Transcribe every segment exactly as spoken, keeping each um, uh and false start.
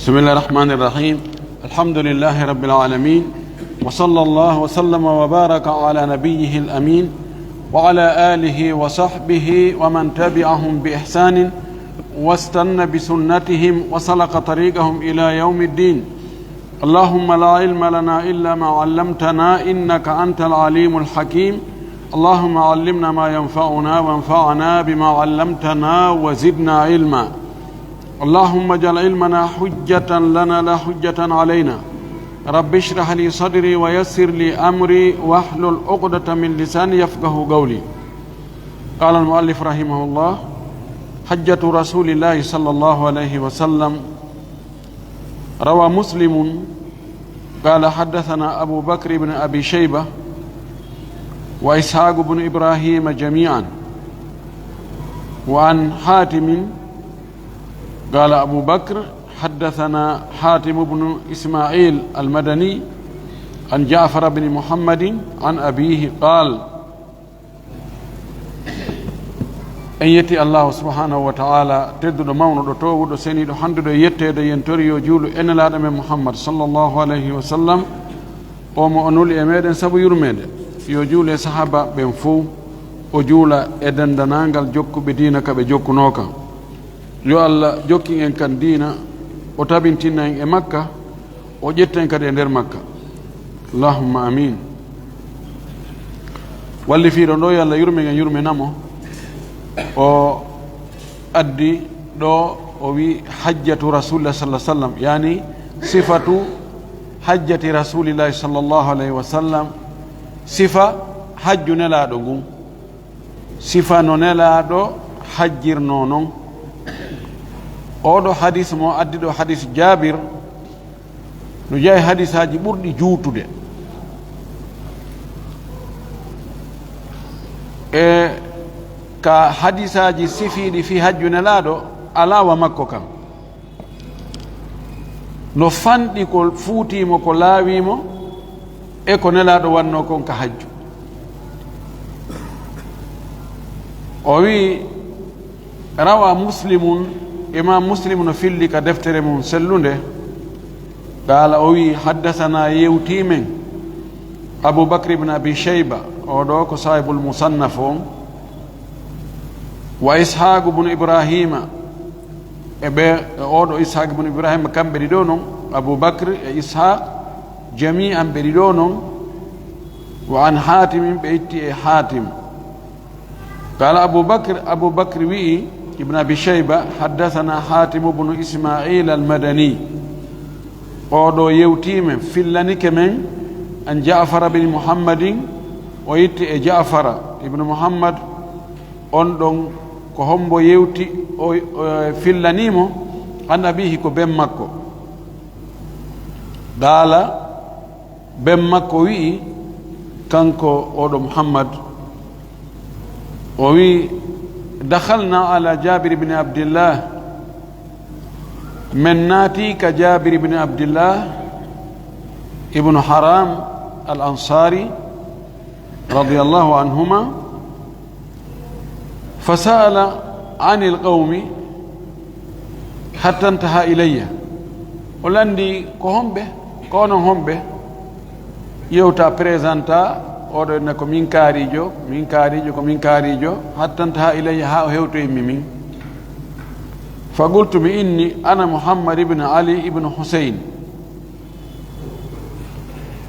بسم الله الرحمن الرحيم. الحمد لله رب العالمين، وصلى الله وسلم وبارك على نبيه الأمين وعلى آله وصحبه ومن تبعهم بإحسان واستن بسنتهم وسلك طريقهم إلى يوم الدين. اللهم لا علم لنا إلا ما علمتنا إنك أنت العليم الحكيم. اللهم علمنا ما ينفعنا وانفعنا بما علمتنا وزدنا علما. اللهم اجعل علمنا حجة لنا لا حجة علينا. رب اشرح لي صدري ويسر لي أمري واحلل عقدة من لساني يفقه قولي. قال المؤلف رحمه الله: حجة رسول الله صلى الله عليه وسلم. روى مسلم قال: حدثنا أبو بكر بن أبي شيبة وإسحاق بن إبراهيم جميعا، وعن حاتم قال أبو بكر: حدثنا حاتم بن إسماعيل المدني عن جعفر بن محمد عن أبيه قال. En yetti Allahu subhanahu wa ta'ala, tedduɗo, mawnuɗo, toowuɗo, seniiɗo, handuɗo e yetteede, yen tori yo juulu e Nelaaɗo men Muhammad sallallahu alayhi wa sallam, o mo o nuli e meɗen sabu yurmeende, yo juulu e sahaaba ɓen fow, o juula e denndaangal jokkuɓe diina ka ɓe jokkunoo kan. Yo Allah jokkin en kan diina, o tabintina en e makka, o ƴetta en kadi e nder makka. Allahumma amin. Wallifiiɗo ɗo, yo Allah yurmen en, yurmina mo, o addi ɗo, o wi: hajjatu rasulillah sallallahu alaihi wasallam, yani sifatu hajjati rasulillahi sallallahu alaihi wasallam, sifa hajju Nelaaɗo ngun. Sifa no Nelaaɗo hajjirnoo non. Oɗo hadis mo addi ɗo, hadis Jaabir, no jeyaa e hadisaaji ɓurɗi juutude. E ka hadisaaji sifiiɗi fii hajju Nelaaɗo, alaa wa makko kan. No fanɗi ko fuutii mo, ko laawii mo, e ko Nelaaɗo wannoo kon ka hajju. O wi'i, rawa Muslimun, Imaam Muslim no filli ka deftere mun sellunde, qaala, o wi'i, haddasanaa, yewtii men, Abu Bakr ibn Abi Shayba, oo ɗoo ko saahibul Musannaf on, wa Ishaaq ibn Ibraahiima, e ɓe, e oo ɗoo Ishaaq ibn Ibraahiima, kamɓe ɗiɗo non, Abu Bakr e Ishaaq, jamii'an ɓe ɗiɗo non, wa an Haatimin, ɓe itti e Haatim. Qaala Abu Bakr, Abu Bakr wi'i, ibn Abi Shayba, haddasanaa Haatim ibn Ismaa'iil al-Madani. Oo ɗoo yewtii men, fillanike men, an Ja'fara bin Muhammadin, o itti e Ja'fara ibn Muhammad, on ɗon ko hombo yewti, o, o fillanii mo, an abiihi, ko ben makko. Qaala, ben makko wi'i, kanko oo ɗoo Muhammad, o wi'i, dakhalnaa alaa Jaabir ibn Abdillah, men naatii ka Jaabir ibn Abdillah ibn Haram al-Ansaari, radiyallahu anhuma, fa sa'ala anil qawmi hatta intaha ilayya. O lanndii ko homɓe, ko onon homɓe? Yewta, présenta, oo ɗoo ne ko min kaariijo, min kaariijo, ko min kaariijo, hatta intaha ilayya, haa o hewtoyi mi min. Fa qultu, mi inni, ana Muhammad ibn Ali ibn Husayn.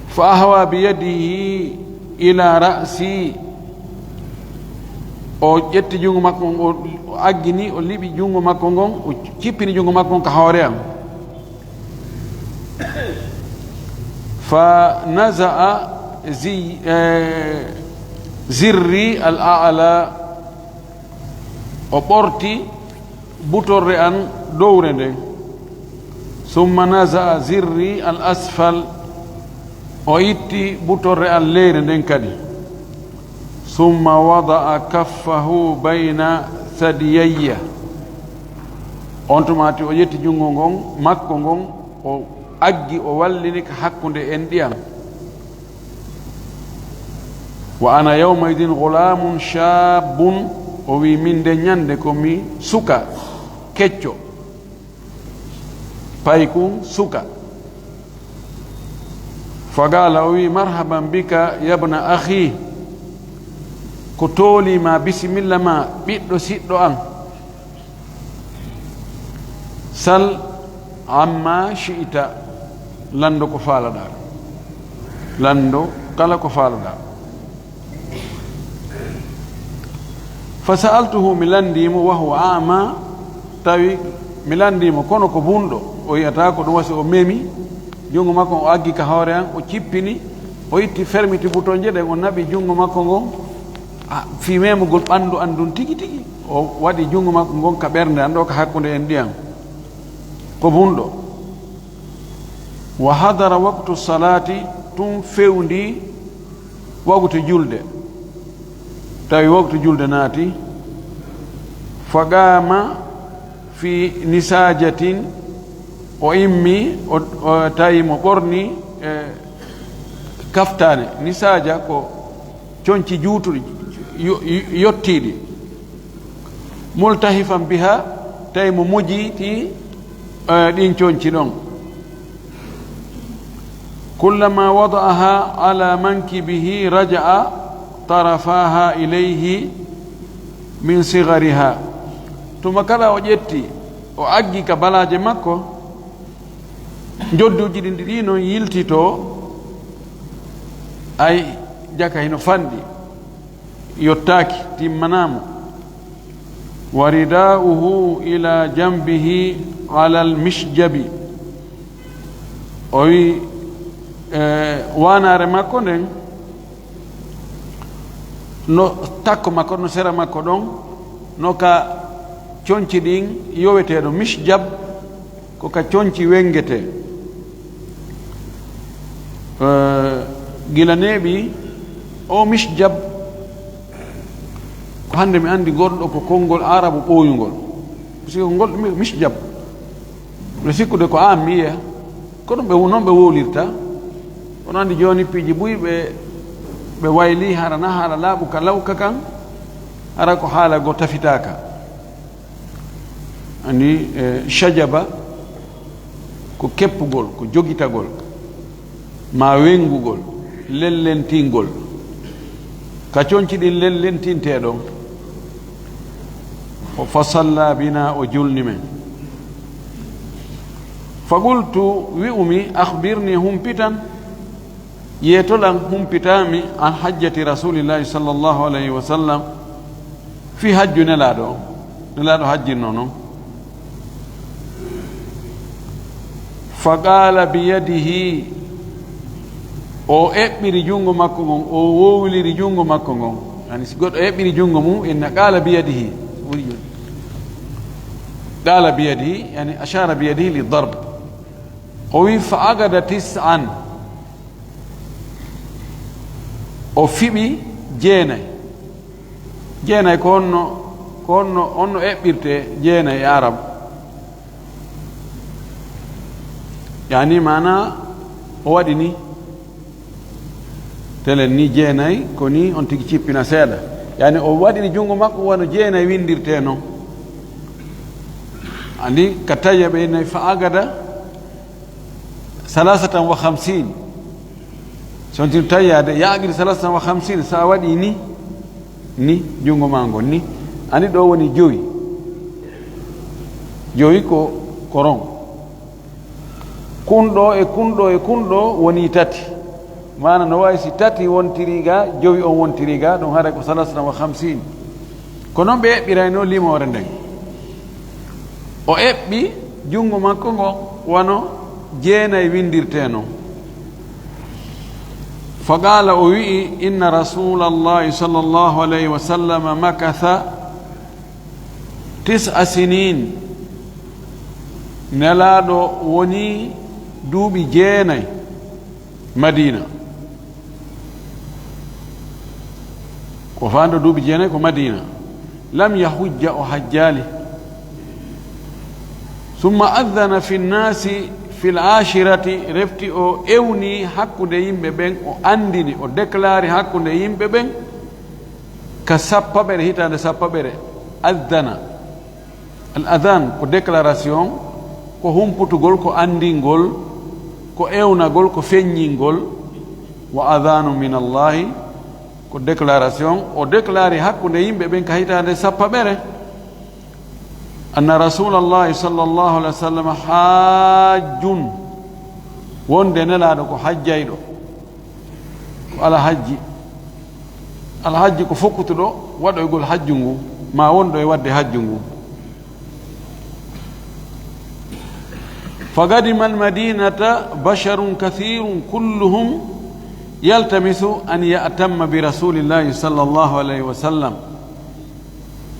Fa ahwa bi yadihi ila ra'si. O ƴetti junngo makko ngon, o, o aggini, o liɓi junngo makko ngon, o cippini junngo makko ngon ka hoore am. Fa naza'a zi-, eh, zirri al a'la. O ɓorti butorre an ɗowre nden. Summa naza'a zirri al asfal, o itti butorre an leyre nden kadi. Summa wada'a kaffahu bayna sadiyayya, on tuma tigi o ƴetti junngo ngon, makko ngon, o aggi, o wallini ka hakkunde enɗi an. Wa ana yawma idin ghulamun shabbun, o wi, min nden ñande ko mi suka kecco. Paykun suka. Faqaala, o wi, "Marhaban bika yabna akhi." Ko tooli ma, bisimilla ma, ɓiɗɗo siɗɗo an. "Sal amma shi'ta." Lanndo ko faalaɗaa. Lanndo kala ko faalaɗaa. "Fa sa'altuhu", mi lanndii mo, "wa huwa a'ma", tawi mi lanndii mo, kono ko bunɗo, o yi'ataa ko ɗum wasi, o memi, junngo makko o aggi ka hoore an, o cippini, o itti fermiti butonje ɗen, o naɓi junngo makko ngon, a, fii memugol ɓanndu an ndun tigi tigi, o waɗi junngo makko ngon ka ɓernde an ɗo, ka hakkunde en ɗiyan, ko bunɗo. "Wa hadara waqtu salaati", tun fewndi waqtu julde. Tawi waqtu julde naati. "Fa qaama fi nisaajatin", o immi, o, o, tawi mo ɓorni, e, kaftaane. Nisaaja ko conci juutuɗi, yo-, yo-, yottiiɗi. "Multahifan biha", tawi mo mojitii, eh, ɗin conci ɗon. "Kullama wada'aha ala mankibihi raja'a tarafaha ilayhi min sigariha." Tuma kala o ƴetti, o aggi ka balaaje makko, njodduuji ɗin ɗiɗi non yiltitoo, ay, jaka hino fanɗi. Yottaaki, timmanaama. "Wa ridaa'uhu ila janbihi alal mishjabi." O wi, e, waanaare makko nden, no takko makko, no sera makko ɗon, no ka conci ɗin yoweteeɗo mishjab, ko ka conci wengete. Eh, gila neeɓi o mishjab, ko hannde mi anndi goɗɗo ko konngol Arabu ɓooyungol. Parce que ngol mi-, mishjab, ɓe sikkude ko an mi yiya, ko ɗum ɓe, noon ɓe wowlirta. Kono anndi jooni piiji buy ɓe, ɓe wayli hara na haala laaɓu ka lawka kan, hara ko haala go tafitaaka. Ani, eh, shajaba ko keppugol, ko jogitagol, ma wengugol, lellentingol. Ka conci ɗin lellentintee ɗon. O fa salla bina, o julni men. Fa qultu, wi'umi, akhbirni, humpitan. Yeetolan humpitaami an hajjati Rasulillahi sallallahu alayhi wa sallam, fii hajju Nelaaɗo on. Nelaaɗo hajjinno non. Fa qaala bi yadihi, o eɓɓiri junngo makko ngon, o wowliri junngo makko ngon. Yani si goɗɗo eɓɓiri junngo mum, inna qaala bi yadihi. Woni jooni. Qaala bi yadihi, yani ashara bi yadihi li darb. O wi fa agada tis'an. O fiɓi jeenay. Jeenay ko honno, ko honno, honno eɓɓirte jeenay e Arab? Yani maana o waɗi ni. Telen ni jeenay ko ni on tigi cippina seeɗa. Yani o waɗiri junngo makko wano jeenay windirte non. Andi ka tayya ɓe nay fa agada salasatan wa khamsin. So on tigi tawi yaade, yaagiri salasatan wa khamsin, so a waɗi ni, ni, junngo ma ngon ni. Ani ɗo woni jowi. Jowi ko, ko ron. Kun ɗo e kun ɗo e kun ɗo woni tati. Maana no wayi si tati wontiri ga, jowi on wontiri ga, ɗum haray ko salasatan wa khamsin. Ko noon ɓe eɓɓirayno limoore nden. O eɓɓi junngo makko ngo wano jeenay windirte non. Fa qaala, o wi'i, inna Rasuulallahi sallallahu alayhi wa sallam makatha tis'a sinin. Nelaaɗo woni duuɓi jeenay Madiina. Ko faando duuɓi jeenay ko Madiina. Lam yahujja, o hajjaali. Summa adhana fi nnaasi fil aashirati, refti o ewni hakkunde yimɓe ɓen, o anndini, o déclari hakkunde yimɓe ɓen ka sappaɓere, hitaande sappaɓere. Adhana. Al adhan ko déclaration, Ko humputugol, ko anndingol, ko ewnagol, ko feññingol. Wa adanu min Allahi, ko déclaration o déclaré hakkunde yimɓe ɓen ka hitaande sappaɓere. Anna Rasulallahi sallallahu alaihi wa sallam hajjun, wonde Nelaaɗo ko hajjayɗo, ko alhajji. Alhajji ko fokkutuɗo waɗoygol hajju ngu, ma wonɗo e waɗde hajju ngu. فقدم المدينة بشر كثير كلهم يلتمس أن يأتم برسول الله صلى الله عليه وسلم.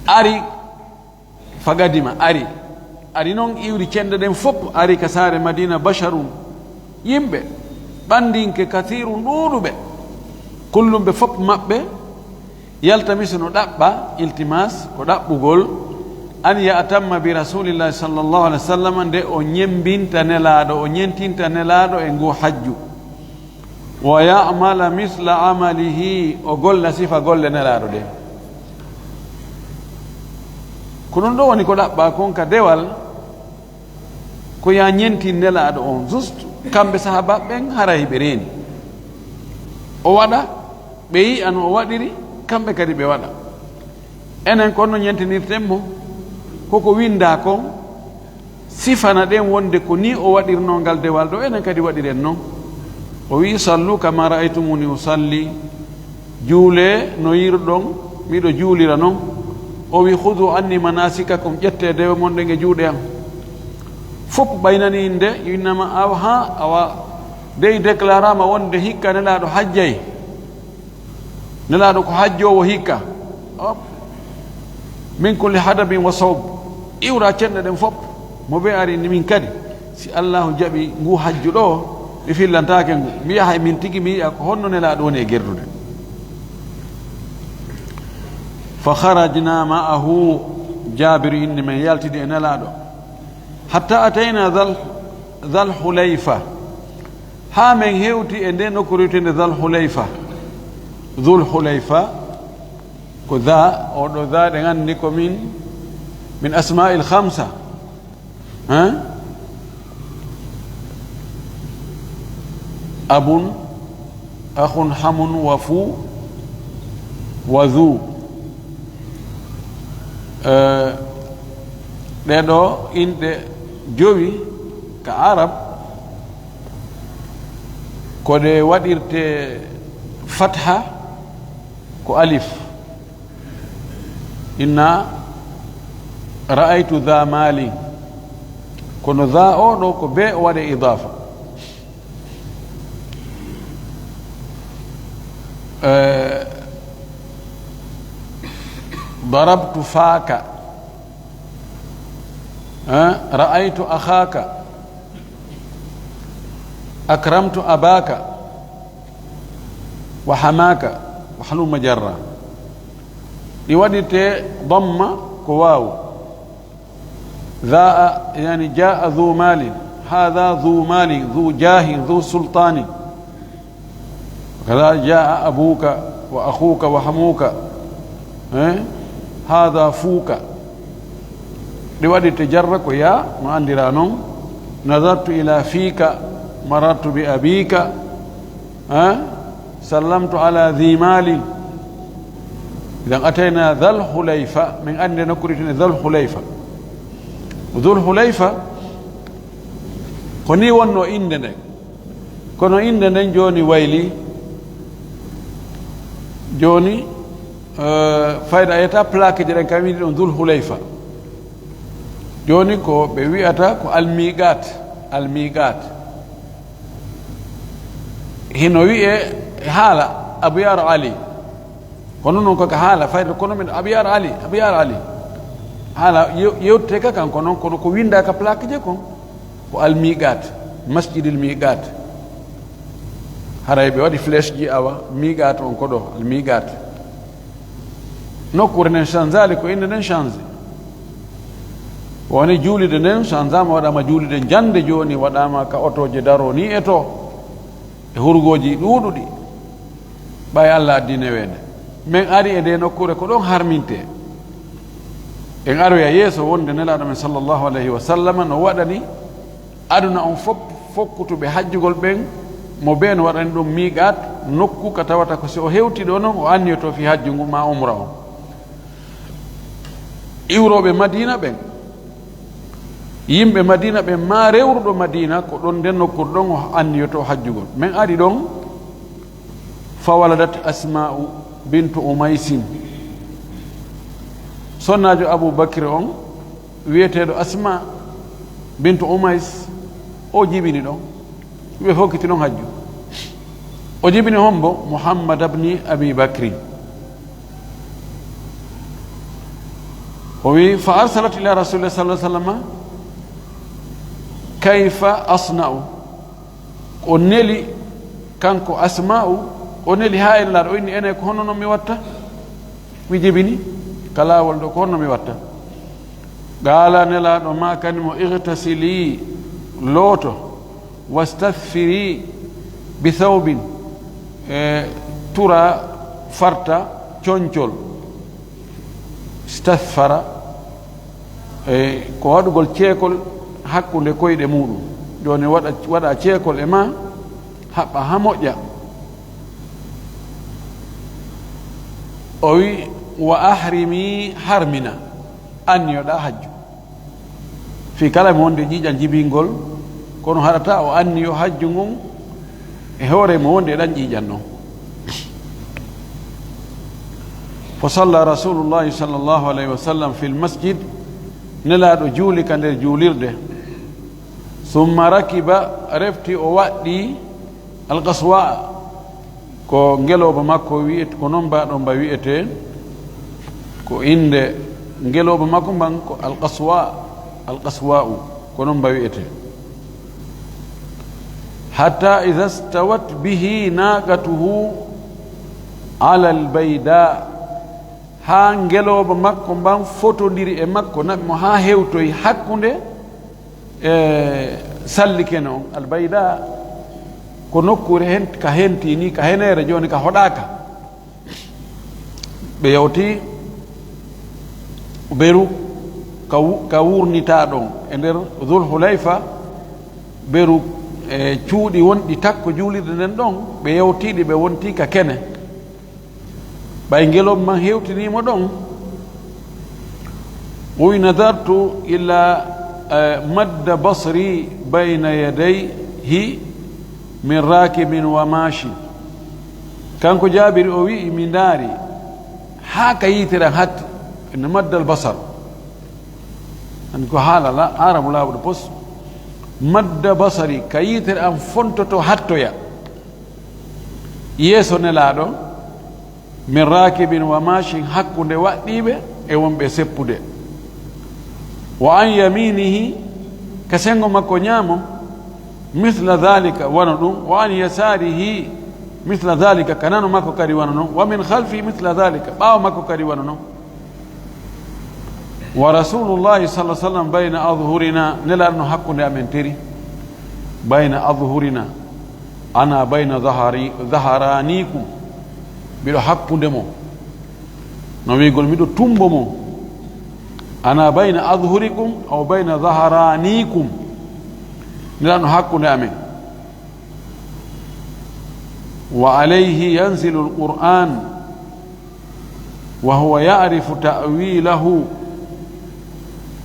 Ari, فقدم, ari. Ari non iwri cenɗe ɗen fof, ari ka saare Madina بشر, yimɓe ɓanndinke, كثير, ɗuuɗuɓe, كلهم, ɓe fof maɓɓe, يلتمس, no ɗaɓɓa, التماس, ko ɗaɓɓugol, أن يأتم برسول الله صلى الله عليه وسلم, nde o ñemmbinta Nelaaɗo, o ñentinta Nelaaɗo e ngu hajju. ويعمل مثل عمله, o golla sifa golle Nelaaɗo ɗen. Ko ɗum ɗo woni ko ɗaɓɓa kon ka dewal, ko ya ñentin Nelaaɗo on, juste kamɓe sahaabaaɓe ɓen haray ɓe reeni. O waɗa, ɓe yi'a no o waɗiri, kamɓe kadi ɓe waɗa. Enen kon no ñentinirten mo, koko winndaa kon, sifana ɗen wonde ko ni o waɗirnoo ngal dewal ɗo, enen kadi waɗiren non. O wi'i, صلوا كما رأيتموني أصلي, juulee no yi'irɗon miɗo juulira non. O wi'i, خذوا عني مناسككم, ƴettee dewe mon ɗen e juuɗe am. Fof ɓaynani nde, innama awa, ha, awa, dey déclarama wonde hikka Nelaaɗo hajjay. Nelaaɗo ko hajjoowo hikka. Hop. من كل حدب وصوب. Iwra cenɗe ɗen fof. Mo ɓe ari ni min kadi, si Allahu jaɓi ngu hajju ɗo, mi fillantaake ngu. Mi yahay min tigi, mi yi'a ko honno Nelaaɗo woni e gerdude. فخرجنا معه, Jaabiru inni, men yaltidi e Nelaaɗo. حتى أتينا ذا ال-, ذا الحليفة. Haa men hewti e nde nokkuure wi'eteende Dhul Hulayfa. Dhul Hulayfa, ko dha, o ɗo dha ɗen anndi ko min, min asma'il khamsa. Hein? Abun, akhun, hamun, wa fu, wa dhu. Eh, ɗee ɗo inɗe jowi ka Arab, ko ɗe waɗirte fatha, ko alif. Inna ra'aytu dha mali. Kono dha o ɗo ko be o waɗe idafa. Eh, darabtu faka. Eh, ra'aytu akhaka. Akramtu abaka. Wa hamaka. Wa halumma jarra. Ɗi waɗirte damma ko waaw. Dha, yani, jaa dhu malin, hadha dhu malin, dhu jahin, dhu sultanin. Kada jaa abuka wa akhuka wa hamuka. Eh? Hadha fuka. Ɗi waɗirte jarra ko ya, no anndira non. Nadartu ila fika, marartu bi abika. Ha? Sallamtu ala dhi mali. Idan atayna Dhal Hulayfa, min anndi nokkuure wi'eteende Dhal Hulayfa. Dhul Hulayfa, ko ni wonno innde nden. Kono innde nden jooni wayli. Jooni, eh, fayda a yetta plaque ji ɗen kam wi'ude ɗon Dhul Hulayfa. Jooni ko ɓe wi'ata ko Al Miqat, Al Miqat. Hino wi'e haala Abu Yar Ali. Kono non ko ka haala fayda, kono min Abu Yar Ali, Abu Yar Ali. Haala yew-, yewtete ka kan, kono, kono ko winda ka plaque je kon, ko Al Miqat, Masjidil Miqat. Haray ɓe waɗi flèche ji awa, Miqat on ko ɗo, Al Miqat. Nokkuure nden changeali, ko innde nden change. Woni juulirde nden changeama, waɗama juulirde jannde jooni, waɗama ka otooje daro ni e to, e hurgooji ɗuuɗuɗi. Ɓay Allah addi neweende. Men ari e nde nokkuure ko ɗon harminte. En aroya yeeso wonde Nelaaɗo men sallallahu alayhi wa sallam no waɗani Aduna on fof, fokkutuɓe hajjugol ɓen, mo bee no waɗani ɗum miiqaat, nokku ka tawata ko si o hewti ɗo non, o anniyoto fii hajju ngu maa umra on. Iwrooɓe Madiina ɓen, yimɓe Madiina ɓen, maa rewruɗo Madiina, ko ɗon nden nokkuure ɗon o anniyoto hajjugol. Men ari ɗon, fa waladat Asma'u bintu Umaysin. Sonnaajo Abu Bakri on, wi'eteeɗo Asma bintu Umays, o jibini ɗon. Ɓe fokkiti ɗon hajju. O jibini hombo? Muhammad ibn Abi Bakri. O wi, fa arsalat ila Rasulillah sallallahu alaihi wasallam, kayfa asna'u? O neli kanko Asma'u, o neli haa e Nelaaɗo, o inni, enen ko honno non mi watta? Mi jibini ka laawol ɗo, ko honno mi watta? Qaala, Nelaaɗo maakani mo, igtasili, looto, wastathfiri bi thawbin, e tura, farta, concol, stathfara, e ko waɗugol ceekol hakkunde koyɗe muuɗum. Jooni waɗa, waɗa ceekol e maa, haɓɓa haa moƴƴa. O wi, wa ahrimi, harmina, anniyoɗaa hajju. Fii kala mo wonde ƴiiƴan jibingol, kono haɗata o anniyo hajju ngun e hoore mo wonde ɗan ƴiiƴan non. Fa salla Rasulullahi sallallahu alayhi wa sallam fil masjid, Nelaaɗo juuli ka nder juulirde. Summa rakiba, refti o waɗɗii, al-Qaswa, ko ngelooba makko wi'et-, ko non mba ɗon mba wi'etee, ko innde ngelooba makko mban ko al-Qaswa, al-Qaswa'u, ko non mba wi'etee. Hatta idha stawat bihi naqatuhu ala al-bayda, haa ngelooba makko mban fotondiri e makko, naɓi mo haa hewtoyi hakkunde e sallike non, al-bayda, ko nokkuure hen, ka henti ni, ka heneere jooni, ka hoɗaaka. Ɓe yawti beru ka wu-, ka wurnitaa ɗon e nder Dhul Hulayfa, beru e cuuɗi wonɗi takko juulirde nden ɗon, ɓe yawti ɗi, ɓe wonti ka kene. Ɓay ngelooba man hewtinii mo ɗon, o wi, nadartu ila, eh, madda basri bayna yadayhi min rakibin wa mashin. Kanko Jaabir o wi'i, mi ndaari haa ka yitere an hatti, inna maddal basar. An ko haala la, Aarabu laaɓuɗo pos. Madda basari, ka yitere an fontoto hattoya. Yeeso Nelaaɗo, min rakibin wa mashin, hakkunde waɗɗiiɓe e wonɓe seppude. Wa an yaminihi, ka sengo makko ñaamo, mithla dhalika, wano ɗum. Wa an yasarihi, mithla dhalika, ka nano makko kadi wano non. Wa min khalfihi mithla dhalika, ɓaawo makko kadi wano non. Wa Rasulullahi sallallahu alaihi wasallam bayna adhhurina, Nelaaɗo no hakkunde amen tiri. Bayna adhhurina, ana bayna dhahari-, dhaharanikum, mbiɗo hakkunde mo. No wi'ugol, miɗo tumbo mo. Ana bayna adhhurikum aw bayna dhaharanikum, Nelaaɗo no hakkunde amen. Wa alayhi yanzilu al-Qur'an, wa huwa ya'rifu ta'wilahu,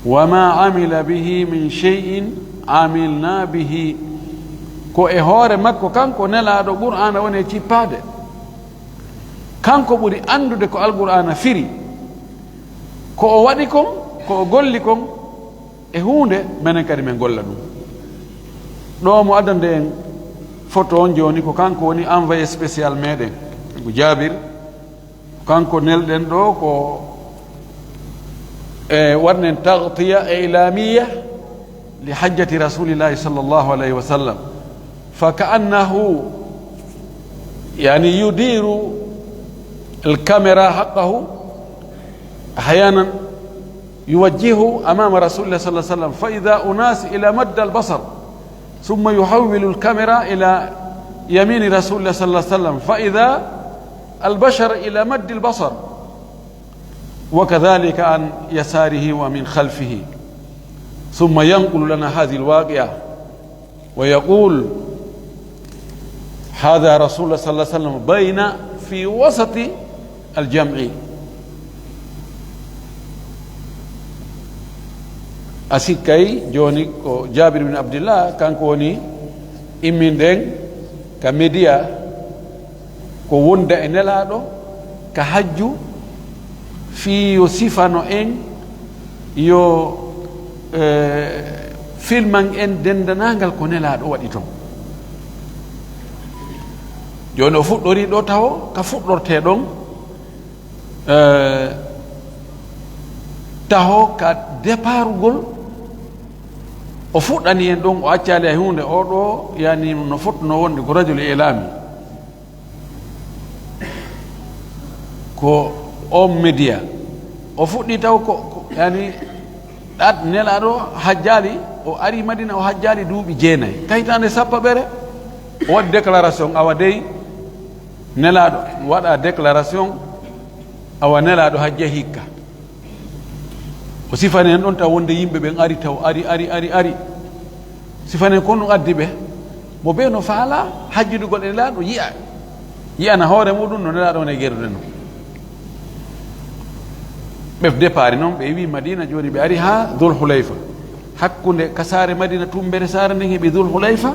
wa ma amila bihi min shay'in amilna bihi. Ko e hoore makko kanko Nelaaɗo Qur'aana woni e cippaade. Kanko ɓuri anndude ko Alqur'aana firi, ko o waɗi kon, ko o golli kon, e huunde, menen kadi men golla ɗum. Ɗo mo addande en photo on jooni, ko kanko woni envoyé spécial meɗen, ko Jaabir. Ko kanko nelɗen ɗo, ko e waɗnen taghtiya ilamiya li hajjati Rasulillahi sallallahu alayhi wa sallam. Fa ka'annahu, yani, yudiru al-kamera haqqahu, ahyanan يوجهه أمام رسول الله صلى الله عليه وسلم، فإذا أناس إلى مد البصر، ثم يحول الكاميرا إلى يمين رسول الله صلى الله عليه وسلم، فإذا البشر إلى مد البصر، وكذلك عن يساره ومن خلفه، ثم ينقل لنا هذه الواقعة. ويقول: هذا رسول الله صلى الله عليه وسلم بين في وسط الجمع. A sikkay jooni ko Jaabir bin Abdillah, kanko woni imminɗen ka Mediya, ko wonda e Nelaaɗo ka hajju, fii yo sifano en, yo, eh, filman en denndaangal ko Nelaaɗo waɗi ton. Jooni o fuɗɗorii ɗoo taho ka fuɗɗortee ɗon, eh, taho ka deparugol, o fuɗɗani en ɗon, o accaali hay huunde. Oo ɗoo, yani, no fottunoo wonde ko rajul ilaami. Ko on Mediya. O fuɗɗii taw ko, ko, yani, ɗaat Nelaaɗo hajjaali, o ari Madina, o hajjaali duuɓi jeenay. Ka hitaande sappaɓere, o waɗi déclaration, awa dey, Nelaaɗo waɗa déclaration, awa Nelaaɗo hajje hikka. O sifani en ɗon taw wonde yimɓe ɓen ari taw, ari, ari, ari, ari. Sifani en ko ɗum addi ɓe. Mo bee no faala hajjudugol e Nelaaɗo yi'a, yi'ana hoore muɗum no Nelaaɗo woni e gerdude non. Ɓe départ non, ɓe iwi Madina, jooni ɓe ari haa Dul Hulayfa. Hakkunde ka saare Madina, tumbere saare nden heɓi Dul Hulayfa,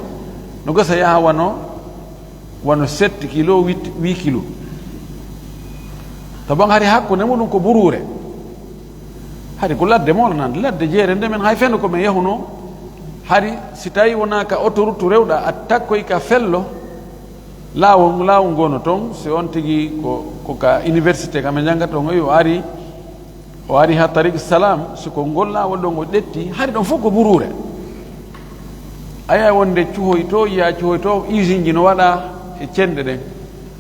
no gasa yaha wano, wano sept kilo, huit, huit kilo. Taban hari hakkunde muɗum ko buruure. Hari ko ladde mawla nan, ladde jeere nde men hay fenno ko men yahunoo. Hari si tawi wonaa ka autoroute rewɗa, a takkoy ka fello, laawol, laawol ngoo no ton, si on tigi ko, ko ka université ka men jannga ton, o ari, o ari ha Tariq Salam, si ko ngol laawol ɗon o ƴetti, hari ɗon fof ko buruure. A yi'a wonde cuhoy to, yi'a cuhoy to, usine ji no waɗa e cenɗe ɗen.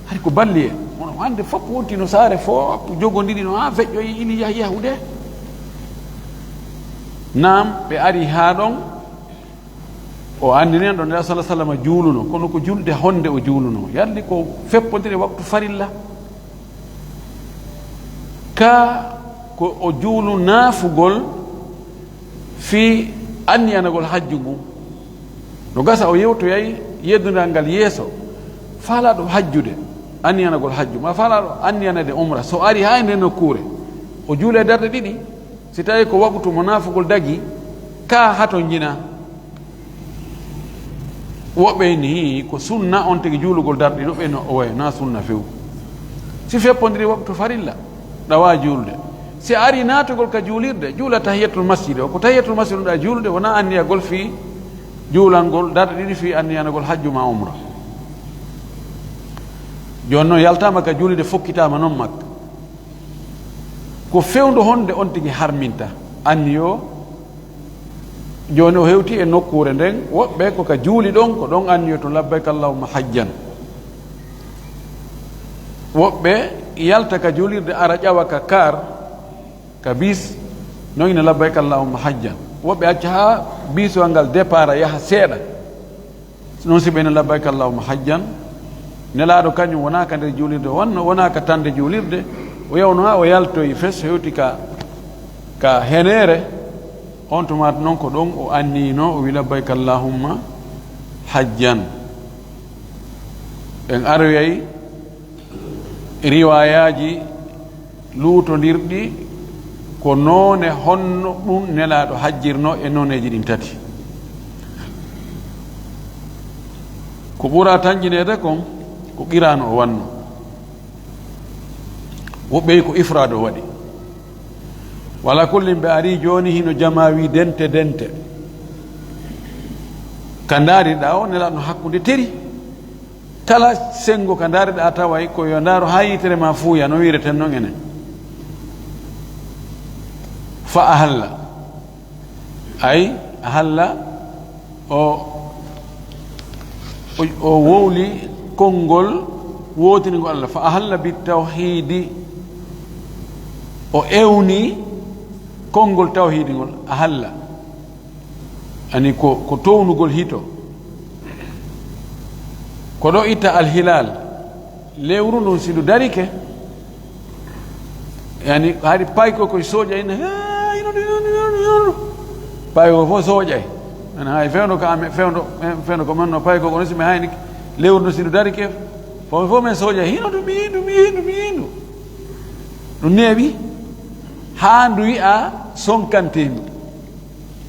Hari ko balli en. Kono hannde fof wonti no saare fof jogondiri no haa feƴƴoyi ili yahi yahude. Naam, ɓe ari haa ɗon, o anndini en ɗon, Nela sallallahu alaihi wasallam juuluno, kono ko julde honde o juuluno? Yalli ko feppondire waktu farilla? Ka ko o juulu naafugol fii anniyanagol hajju ngun. No gasa o yewtoyay yeddungal ngal yeeso. Faalaaɗo hajjude, anniyanagol hajju, maa faalaaɗo anniyanade umra, so ari haa e nden nokkuure, o juula e darɗe ɗiɗi, si tawi ko waktu mo naafugol dagi, ka hatonjina. Woɓɓe ni ko sunna on tigi juulugol darɗe ɗiɗi, woɓɓe no o wayi na sunna few. Si feppondiri waktu farilla, ɗawa juulde. Si a ari naatugol ka juulirde, juula tahiyatul masjid o. Ko tahiyatul masjid ɗa juulde, wona anniyagol fii juulangol darɗe ɗiɗi fii anniyanagol hajju ma umra. Jooni non yaltaama ka juulirde, fokkitaama non Makka. Ko fewndo honde on tigi harminta anniyo? Jooni o hewti e nokkuure nden, woɓɓe ko ka juuli ɗon, ko ɗon anniyoto labbayka allahumma hajjan. Woɓɓe yalta ka juulirde, ara ƴawa ka kaar, ka bis, non ina labbayka allahumma hajjan. Woɓɓe acca haa bisowal ngal départ yaha seeɗa, non si ɓe ina labbayka allahumma hajjan. Nelaaɗo kañum wonaa ka nder juulirde o wanno, wonaa ka tande juulirde, o yawno haa o yaltoyi fes, hewti ka, ka heneere. On tumaata non ko ɗon o anniyino, o wi labbayka allahumma hajjan. En aroyay riwaayaaji luutondirɗi ko noone honno ɗum Nelaaɗo hajjirno e nooneeji ɗin tati. Ko ɓura tanƴineede kon ko qiraanu o wanno. Woɓɓe ko ifraad o waɗi. Wala kullin, ɓe ari jooni hino jamaawi dente dente. Ka ndaariɗaa o, Nelaaɗo no hakkunde teri. Kala senngo ka ndaariɗaa taway ko yo ndaaru haa yitere ma fuuya, no wi'ireten non enen. Fa ahalla. Ay, ahalla, o, o, o wowli konngol wootiningol Allah. Fa ahalla bit tawhiidi, o ewni konngol tawhiidi ngol, ahalla. Ani ko, ko townugol hito. Ko ɗo itta al hilal, lewru ndun si ndu darike, yani hari payko koye soƴay ne, "Hey, ino, ino, ino, ino." Payko fof soƴay. Men hay fewndo ko amen, fewndo, fewndo ko men no payi ko kono si mi haynike, lewru ndu si ndu darike, fof, fof men sooƴa, hino ɗum yiindu, mi yiindu, mi yiindu. Ɗum neeɓi, haa ndu yi'a sonkanteendu.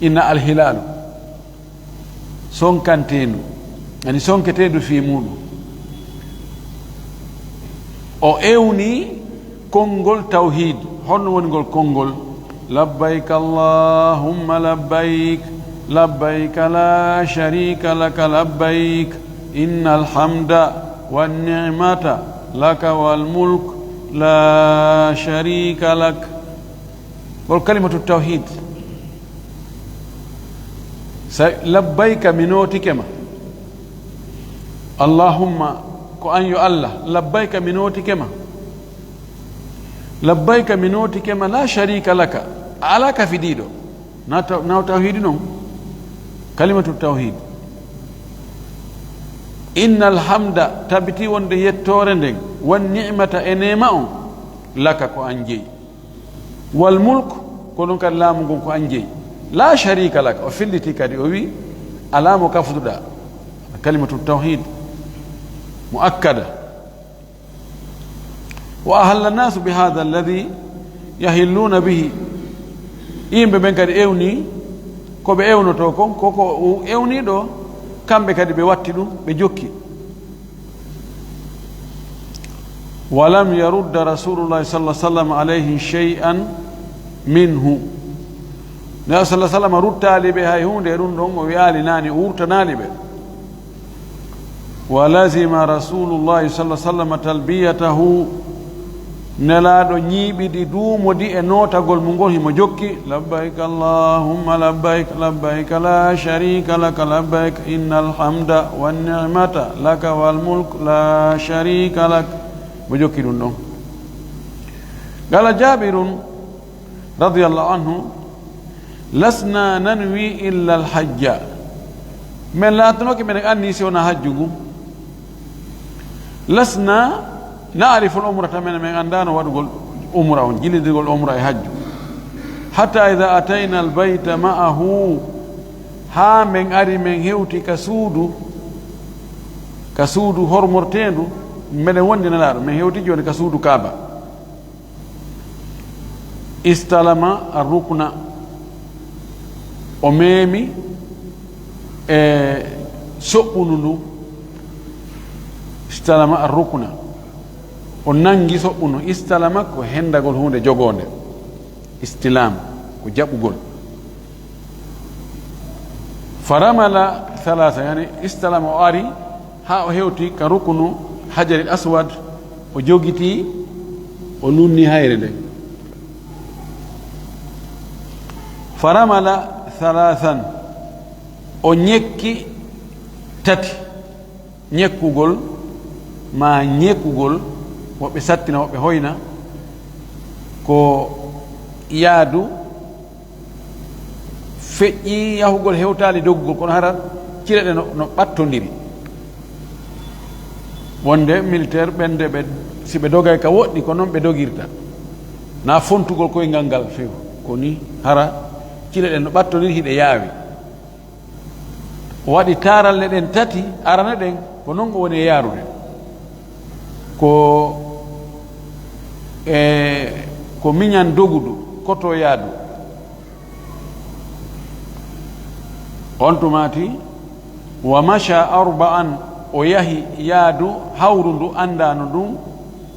Inna alhilaalu. Sonkanteendu. Yani sonketeendu fii muuɗum. O ewni konngol tawhiid. Honno woni ngol konngol? Labbayk Allahumma labbayk, labbayk la sharika laka labbayk, innal hamda wan ni'mata laka wal mulk la sharika lak. Ngol kalimatu tawhiid. Sa labbayka, mi nootike ma. Allahumma, ko an yo Allah, labbayka, mi nootike ma. Labbayka, mi nootike ma, la sharika laka, a alaa kafidiiɗo. Na taw-, naw tawhiidi noon, kalimatu tawhiid. Innal hamda, tabiti wonde yettoore nden, wan ni'mata e neema on, laka ko an jeyi. Wal mulk, ko ɗum kadi laamu ngun ko an jeyi. La sharika lak, o filliti kadi, o wi, alaa mo kafduɗaa. Kalimatu tawhid muakkada. Wa ahalla nasu bi hadha alladhi yahilluna bihi. Yimɓe ɓen kadi ewni, ko ɓe ewnoto kon, ko ko o ewni ɗo, kamɓe kadi ɓe watti ɗum, ɓe jokki. Walam yarudda Rasulullahi sallallahu alaihi wasallam alayhi shay'an minhu. Nabi sallallahu alaihi wasallam ruttaali ɓe hay huunde e ɗum ɗon, o wi'aali naani, o wurtanaali ɓe. Wa lazima Rasulullahi sallallahu alaihi wasallam talbiyatahu. Nelaaɗo ñiiɓidi, duumodi e nootagol mum ngol, himo jokki, "Labbayk Allahumma labbayk, labbayk la sharika laka labbayk, innal hamda wan ni'mata laka wal mulk la sharika lak." Mo jokki ɗum ɗon. Qala Jabirun radiyallahu anhu, "Lasna nanwi illa al hajja." Men laatanoke men anni si wona hajju ngu. Lasna na'rifu al umrata, men, men andaano waɗugol umra on, jillidirgol umra e hajju. Hatta idha atayna al bayta ma'ahu, haa men ari men hewti ka suudu, ka suudu hormorteendu, meɗen wondi Nelaaɗo, men hewti jooni ka suudu Kaaba. Istalama ar-rukna, o meemi e soɓɓundu ndu. Istalama ar-rukna, o nangi soɓɓundu. Istalama ko hendagol huunde, jogoonde. Istilam ko jaɓugol. Faramala thalatha, yani istalama, o ari haa o hewti ka rukunu Hajaril Aswad, o jogiti, o nunni hayre nden. Faramala thalathan, o ñekki tati. Ñekkugol ma ñekkugol, woɓɓe sattina, woɓɓe hoyna, ko yaadu feƴƴi yahugol, hewtaali dogugol, kono hara cile ɗe no, no ɓattondiri. Wonde militaire ɓen de ɓe, si ɓe dogay ka woɗɗi, ko noon ɓe dogirta. Na fontugol koyngal ngal few, ko ni hara cile ɗen no ɓattondiri, hiɗe yaawi. O waɗi taaralle ɗen tati, arane ɗen, ko noon o woni e yaarude. Ko, e, ko miñan dogudu, koto yaadu. On tumaati, wa masha arba'an, o yahi yaadu hawru ndu anndaano ndun,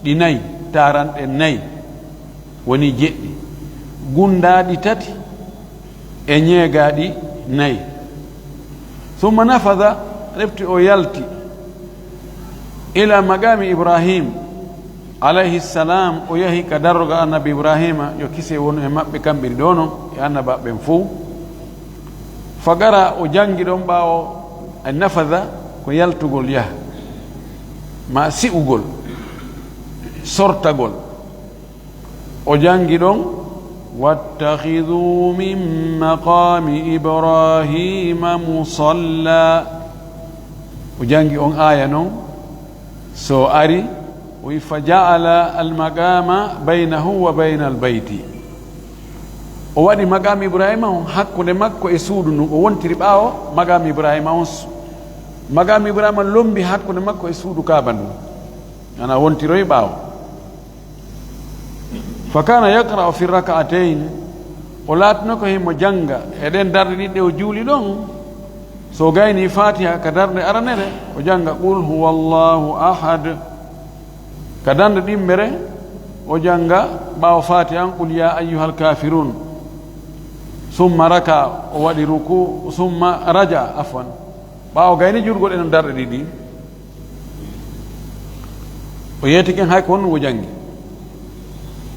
ɗi nay, taaranɗe nay, woni jeɗɗi, gundaaɗi tati e ñeegaaɗi nay. Summa nafada, refti o yalti, ila maqami Ibrahim, alayhi salam, o yahi ka darrogal Annabi Ibrahima, yo kise wonu e maɓɓe kamɓe ɗiɗo no, e annabaaɓe ɓen fow. Fagara, o jangi ɗon ɓaawo, e nafada ko yaltugol yaha, ma si'ugol, sortagol. O jangi ɗon, "Wattakhidhu min maqami Ibrahima musalla." O jangi on aaya non, so ari, o wi, "Fa ja'ala al-maqama baynahu wa baynal bayti." O waɗi maqaam Ibrahima on hakkunde makko e suudu ndun, o wontiri ɓaawo maqaam Ibrahima on. Maqaam Ibrahima lombi hakkunde makko e suudu Kaaba ndun, ana wontiroyi ɓaawo. Fa kana yaqra'u fi rak'atayn, o laatino ko himo jannga e ɗen darɗe ɗiɗi ɗe o juuli ɗon. So o gayni Fatiha ka darnde aranere, o jannga qul huwallahu ahad. Ka darnde ɗimmere, o jannga ɓaawo Fatiha an qul ya ayyuhal kafirun. Summa raka, o waɗi ruku, summa raja, afwan. Ɓaawo gayni juulgol e non darɗe ɗiɗi, o yeetike hay ko honɗum o janngi.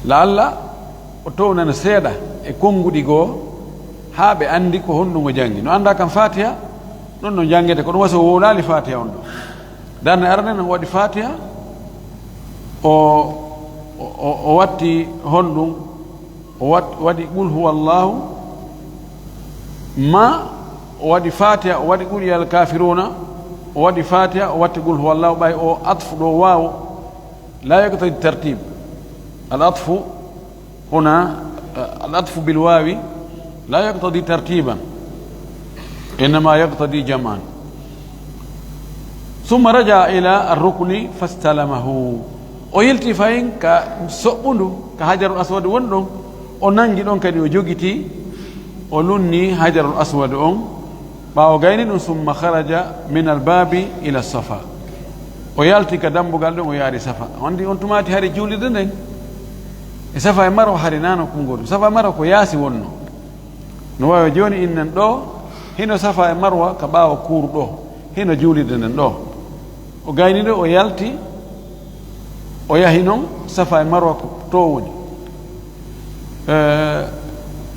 Laalla o townana seeɗa e konnguɗi goo, haa ɓe anndi ko honɗum o janngi. No annda kam Fatiha, ɗon no janngete, ko ɗum wasi o wowlaali Fatiha on ɗo. Darnde arane no waɗi Fatiha, o, o, o, o watti honɗum, o wat-, waɗi qul huwallahu, ma o waɗi Fatiha, o waɗi qul yal kafiruna, o waɗi Fatiha, o watti qul huwallahu, ɓay o atfu ɗo waawo, la yaqtadi tartib. Al atfu huna, al atfu bil wawi la yaqtadi tartiban, innama yaqtadi jam'an. Summa raja ila ar-rukni fastalamahu. O yilti fayin ka soɓɓundu, ka Hajarul Aswad woni ɗon, o nangi ɗon kadi, o jogiti, o lunni Hajarul Aswad on. Ɓaawo gayni ɗum, summa kharaja min al-babi ila Safa. O yalti ka dambugal ɗon, o yaari Safa. On di on tumaati hari juulirde nden. E Safa e Marwa hari nano konngol. Safa e Marwa ko yaasi wonno. No wawi jooni innen ɗo, hino Safa e Marwa ka ɓaawo kuuru ɗo. Hino juulirde nden ɗo. O gayni ɗo, o yalti, o yahi non, Safa e Marwa ko to woni. Eh,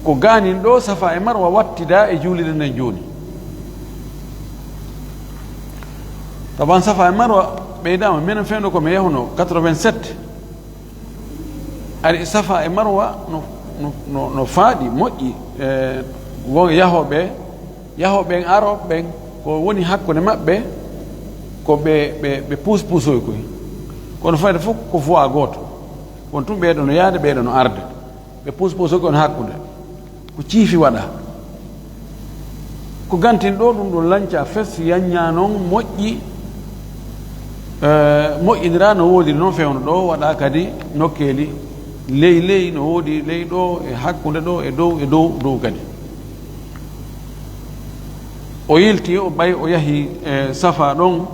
ko gaanin ɗo, Safa e Marwa wattida e juulirde nden jooni. Taban Safa e Marwa ɓeydama, minen fewndo ko mi yahuno quatre-vingt-sept. Ari Safa e Marwa no, no, no, no faaɗi, moƴƴi, eh, won yahooɓe, yahooɓe ɓen, arooɓe ɓen, ko woni hakkunde maɓɓe, ko ɓe, ɓe, ɓe puus puusoy koy. Kono fayda fof ko voie gooto. Won tun ɓeeɗo no yaade, ɓeeɗo no arde. Ɓe puus puusoy kono hakkunde. Ko ciifi waɗa. Ko gantin ɗo, ɗum ɗo lanca fes, yanña non, moƴƴi, eh, moƴƴinira no woodiri non fewndo ɗo, waɗa kadi nokkeeli ley ley, no woodi ley ɗo, e hakkunde ɗo, e dow, e dow, dow kadi. O yilti, o ɓay, o yahi, eh, Safa ɗon.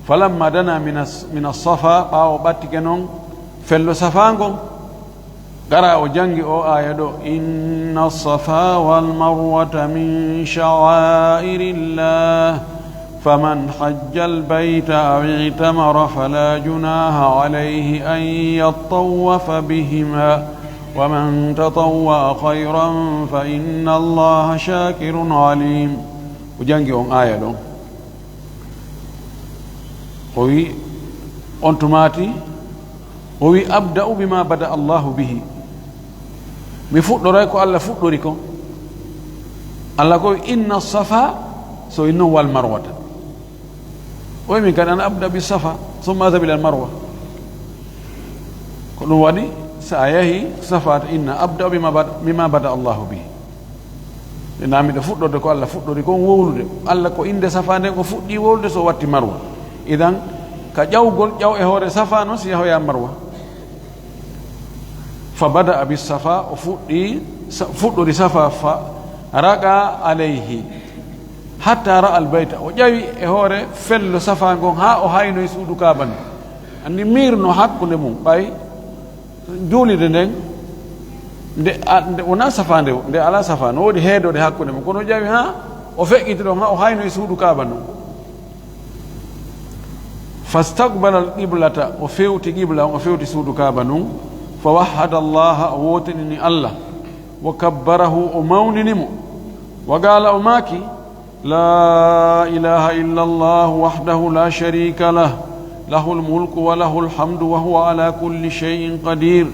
Falamma dana minas, minas Safa, ɓaawo ɓattike non fello Safa ngon. Qara, o janngi o aaya ɗo, "Inna safa wal marwata min sha'airillah, faman hajjal bayta aw i'tamara fala junaha alayhi an yattawafa bihima, wa man tatawwa'a khayran fa inna Allaha shakirun alim." O janngi on aaya ɗon. O wi, on tumaati, o wi, "Abda'u bima bada Allahu bihi." Mi fuɗɗoray ko Allah fuɗɗori ko. Allah ko wi, "Inna safa," so inno wal marwata. O wi, "Min kadi ana abda bi safa, summa adhab ila al marwa." Ko ɗum waɗi, so a yahi Safa, inna abda'u bima bada, bima bada Allahu bihi. Ina miɗo fuɗɗorde ko Allah fuɗɗori kon wowlude. Allah ko innde Safa nden o fuɗɗi wowlude so watti Marwa. Idan, ka ƴawgol, ƴaw e hoore Safa non si yahoya Marwa. Fa bada'a bis Safa, o fuɗɗi, sa-, fuɗɗori Safa fa raqa alayhi. Hatta ra'a al bayta. O ƴawi e hoore fello Safa ngon haa o haynoyi suudu Kaaba ndun. Anndi miir no hakkunde mum, ɓay juulirde nden, nde, a, nde wonaa Safa, nde, nde alaa Safa, no woodi heedoode hakkunde mum. Kono o ƴawi haa o feƴƴiti ɗon, haa o haynoyi suudu Kaaba ndun. Fastaqbala al-qiblata, o fewti qibla on, o fewti suudu Kaaba ndun. Fa wahhada Allaha, o wootinini Allah. Wa kabbarahu, o mawnini mo. Wa qala, o maaki, "La ilaha illa Allah wahdahu la sharika lah, lahul mulku wa lahul hamdu wa huwa ala kulli shay'in qadir.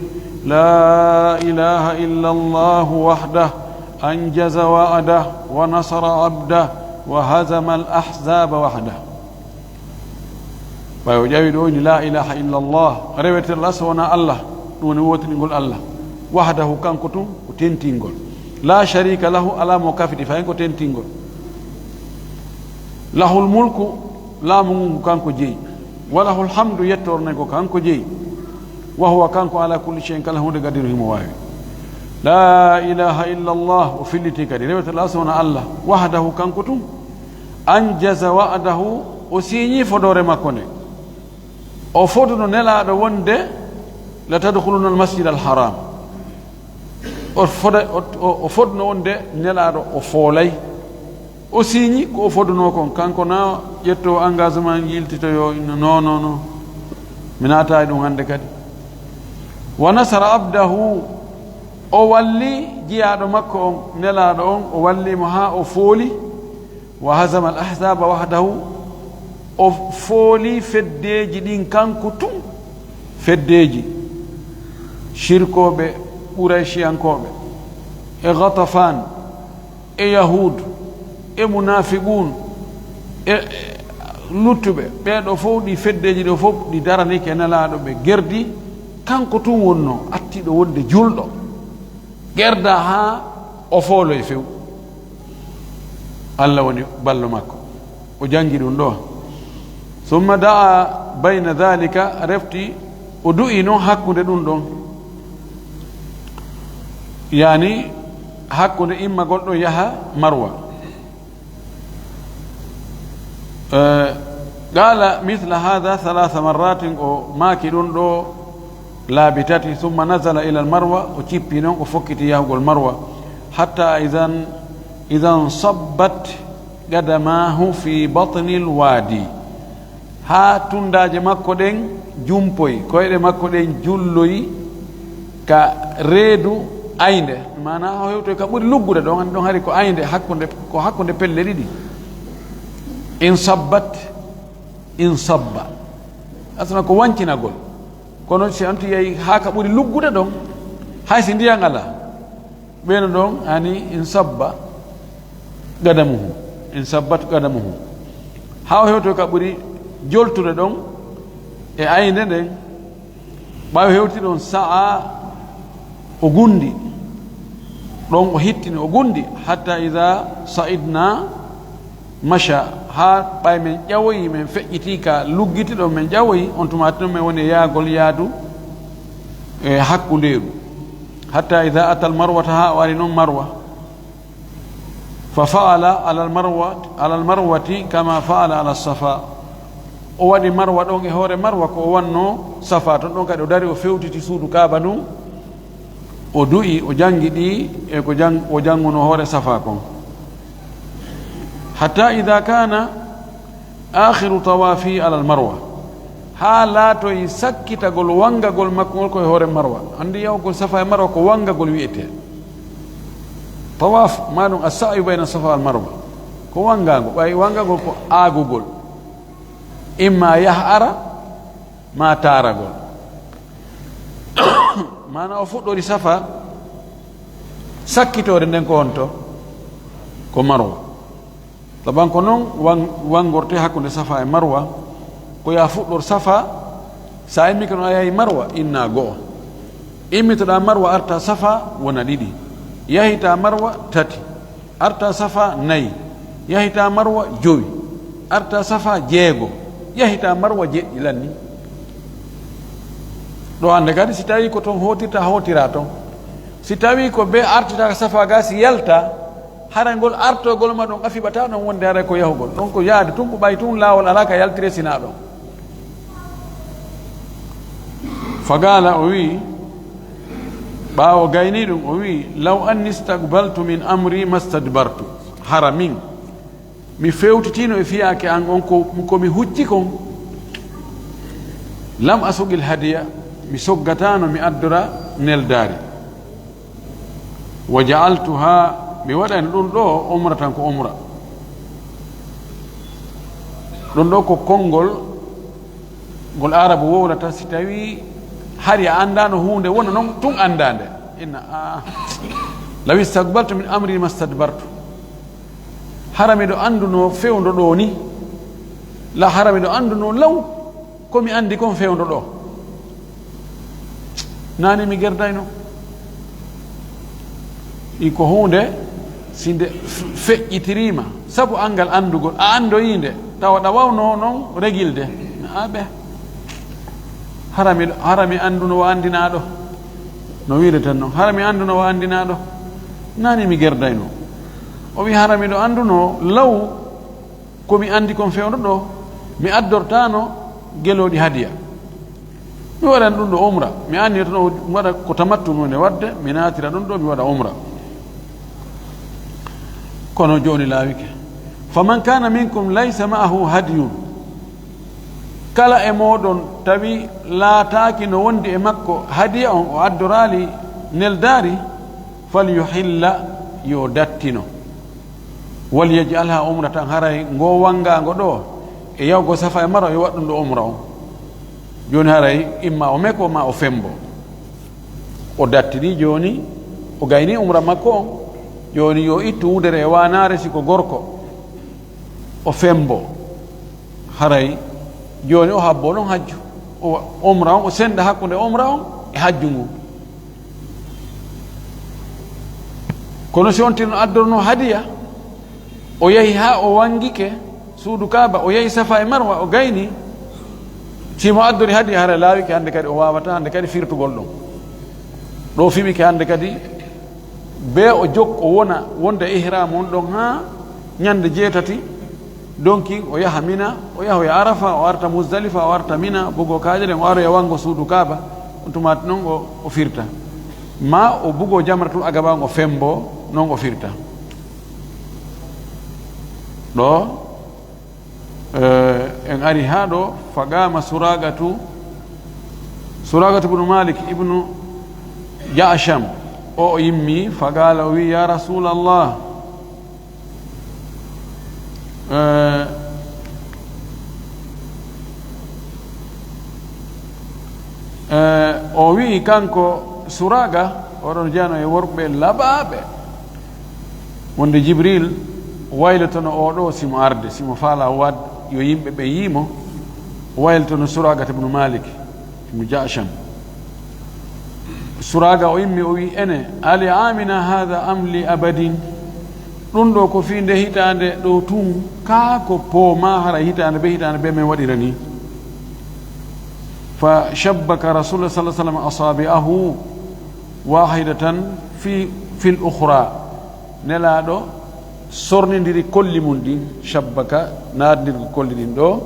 La ilaha illa Allah wahdah, anjaza wa'dah, wa nasara abdah, wa hazama al-ahzaba wahdah." Ɓay o ƴawi ɗo ni, "La ilaha illa Allah, reweteɗo alaa so wonaa Allah, ɗum woni wootiningol Allah. Wahdahu, kanko tun ko tentingol. La sharika lahu, alaa mo kafidi fayin, ko tentingol. Lahul mulku, laamu ngun ko kanko jeyi. Wa lahul hamdu, yettoore nden ko kanko jeyi. Wa huwa, kanko, ala kulli shay'in, kala huunde, qadiru, himo waawi. La ilaha illa Allah, o filliti kadi, rewete alaa so wona Allah. Wahdahu, kanko tun. Anjaza wa'dahu, o siiñi fodoore makko nde. O foduno Nelaaɗo wonde, "La tadkhulunna al-masjid al-haram." O foda-, o, o, o foduno wonde Nelaaɗo o foolay. O siiñi ko o foduno kon. Kanko na ƴetto engagement, yiltitoyo, inna, "Non, non, non. Mi naata e ɗum hannde kadi." "Wa nasara abdahu." O walli jiyaaɗo makko on, Nelaaɗo on, o walli mo haa o fooli. "Wa hazama al-ahzaba wahdahu." O fooli feddeeji ɗin kanko tun. Feddeeji shirkooɓe, Qurayshiyankooɓe, e Ghatafan, e Yahuud, e Munaafiquun, e, e luttuɓe. Ɓee ɗoo fow, ɗi feddeeji ɗoo fow, ɗi daranike Nelaaɗo, ɓe gerdi. Kanko tun wonnoo attiiɗo wonde julɗo. Gerda haa o fooloy few. Allah woni ballo makko. O jangi ɗum ɗo. Summa da'a bayna dhalika, refti o du'i non hakkunde ɗum ɗon. Yani hakkunde immagol ɗo yaha Marwa. Eh, qala mithla hadha thalatha marratin, o maaki ɗum ɗo laabi tati. Summa nazala ila al-Marwa, o cippi non, o fokkiti yahugol Marwa. Hatta idan, idan sabbat qadamahu fi batni al-wadi. Haa tundaaje makko ɗen jumpoyi, koyɗe makko ɗen julloyi ka reedu aynde. Maanaa, o hewtoyi ka ɓuri luggude ɗon, ɗon hari ko aynde hakkunde, ko hakkunde pelle ɗiɗi. In sabbat, in sabba. Asana ko wancinagol. Kono si on tigi yahi haa ka ɓuri luggude ɗon, hay si ndiyan alaa, ɓeyno ɗon, ani in sabba qadamuhu, in sabbat qadamuhu. Haa o hewtoyi ka ɓuri joltude ɗon e aynde nden, ɓaawo hewti ɗon sa'a o gundi, ɗon o hittini o gundi, hatta iza sa'idna masha, haa ɓay men ƴawoyi, men feƴƴiti ka luggiti ɗon, men ƴawoyi, on tuma tun men woni e yaagol yaadu e hakkundeeru. Hatta iza atal marwata, haa o ari non Marwa. Fa fa'ala alal marwa, alal marwati kama fa'ala ala safa. O waɗi Marwa ɗon e hoore Marwa ko o wanno Safa ton ɗon, kadi o dari o fewtiti suudu Kaaba ndun, o du'i, o jangi ɗi e ko jang-, o janguno hoore Safa kon. Hatta idha kana akhiru tawafi alal marwa. Haa laatoyi sakkitagol wangagol makko ngol ko e hoore Marwa. Anndi yahugol Safa e Marwa ko wangagol wi'etee. Tawaf, maa ɗum as-sa'yu bayna Safa wal Marwa. Ko wangaango, ɓay wangagol ko aagugol. Imma yah ara, maa taaragol. Maana o fuɗɗori Safa, sakkitoore nden ko honto? Ko Marwa. Taban ko non wan-, wangortee hakkunde Safa e Marwa, ko yaa fuɗɗor Safa, sa immi ko non a yahi Marwa, inna go'o. Immitoɗaa Marwa arta Safa wona ɗiɗi. Yahitaa Marwa tati. Arta Safa nayi. Yahitaa Marwa jowi. Arta Safa jeego. Yahitaa Marwa jeɗɗi lanni. Ɗo hannde kadi si tawii ko ton hootirta, hootiraa ton. Si tawii ko be artita Safa ga si yalta, hara ngol artogol ma ɗon a fiɓataa ɗon wonde hara ko yahugol. Ɗon ko yaade tun ko ɓay tun laawol alaa ka yaltire sinaa ɗon. Fagala o wi'i, ɓaawo gayni ɗum o wi'i, "Law anni staqbaltu min amri mastadbartu." Hara min, mi fewtitino e fiyaake an on ko, ko mi hucci kon. Lam asugil hadiya, mi soggataano mi addora neldaari. Wa ja'altuha, mi waɗani ɗum ɗo umratan ko umra. Ɗum ɗo ko konngol ngol Aarabu wowlata si tawi hari a anndaano huunde wona noon tun anndaande. Inna, a, law istaqbaltu min amri mastadbartu. Hara miɗo anndunoo fewndo ɗoo ni, la hara miɗo anndunoo law ko mi anndi kon fewndo ɗoo. Naane mi gerdayno. Ko huunde, si nde f-, feƴƴitiriima, sabu anngal anndugol, a anndoyii nde, tawa ɗa waawno noon regilde. A ɓe, hara mi, hara mi annduno o anndinaaɗo. No wiireten noon, hara mi annduno o anndinaaɗo. Naani mi gerdayno. O wiyi, hara miɗo annduno law ko mi anndi kon fewndo ɗo, mi addortaano gelooɗi hadiya. Mi waɗan ɗum ɗo umra. Mi anndi tan o waɗa ko tamattu mi woni waɗde, mi naatira ɗum ɗo, mi waɗa umra. Kono jooni laawike. Faman kana minkum laysa ma'ahu hadiyun. Kala e mooɗon tawi laataaki no wondi e makko hadiya on, o addoraali neldaari, falyuhilla, yo dattino. Walyaj'alha umratan, haray ngo wanngaango ɗo e yahugo Safa e Marwa, yo waɗ ɗum ɗo umra on. Jooni haray imma o meko ma o fembo. O dattini jooni, o gayni umra makko on. Jooni yo ittu wudere e waanaare si ko gorko. O fembo. Haray jooni o habbo ɗon hajju. O wa-, umra on, o senda hakkunde umra on e hajju ngun. Kono si on tino addorno hadiya, o yahi haa o wangike suudu Kaaba, o yahi Safa e Marwa, o gayni, si mo addori hadiya, hara laawike hannde kadi o waawata hannde kadi firtugol ɗum. Ɗo fiɓike hannde kadi, be o jok-, o wona wonde ihram on ɗon haa ñande jeetati, donki o yaha Mina, o yahoya Arafa, o arta Muzdalifa, o arta Mina, bugo kaaƴe ɗen, o aroya wango suudu Kaaba, on tumaati non o, o firta. Ma o bugo Jamratul Aqaba on o fembo, non o firta. Ɗo, eh, en ari haa ɗo, faqama Suraqatu, Suraqatu ibnu Malik ibnu Ja'sham, o, o yimmi, faqala, o wi, "Ya Rasulallah," Eh, eh, o wi'i kanko Suraaga, oɗon jeyano e worɓe laɓaaɓe, wonde Jibril waylotono oɗo, simo arde, simo faala waad yo yimɓe ɓe yiimo, waylotono Suraaga ibnu Malik. Ibnu Ja'sham. Suraaga o immi, o wi, "Ene, ali amina hada am li abadin? Ɗum ɗo ko fii nde hitaande ɗo tun, kaa ko poomaa hara hitaande be hitaande be men waɗira ni?" Fa shabbaka Rasulullah sallallahu alaihi wasallam asabi'ahu wahidatan fi, fil ukhra. Nelaaɗo sornindiri kolli mum ɗin, shabbaka, naatndirgol kolli ɗin ɗo,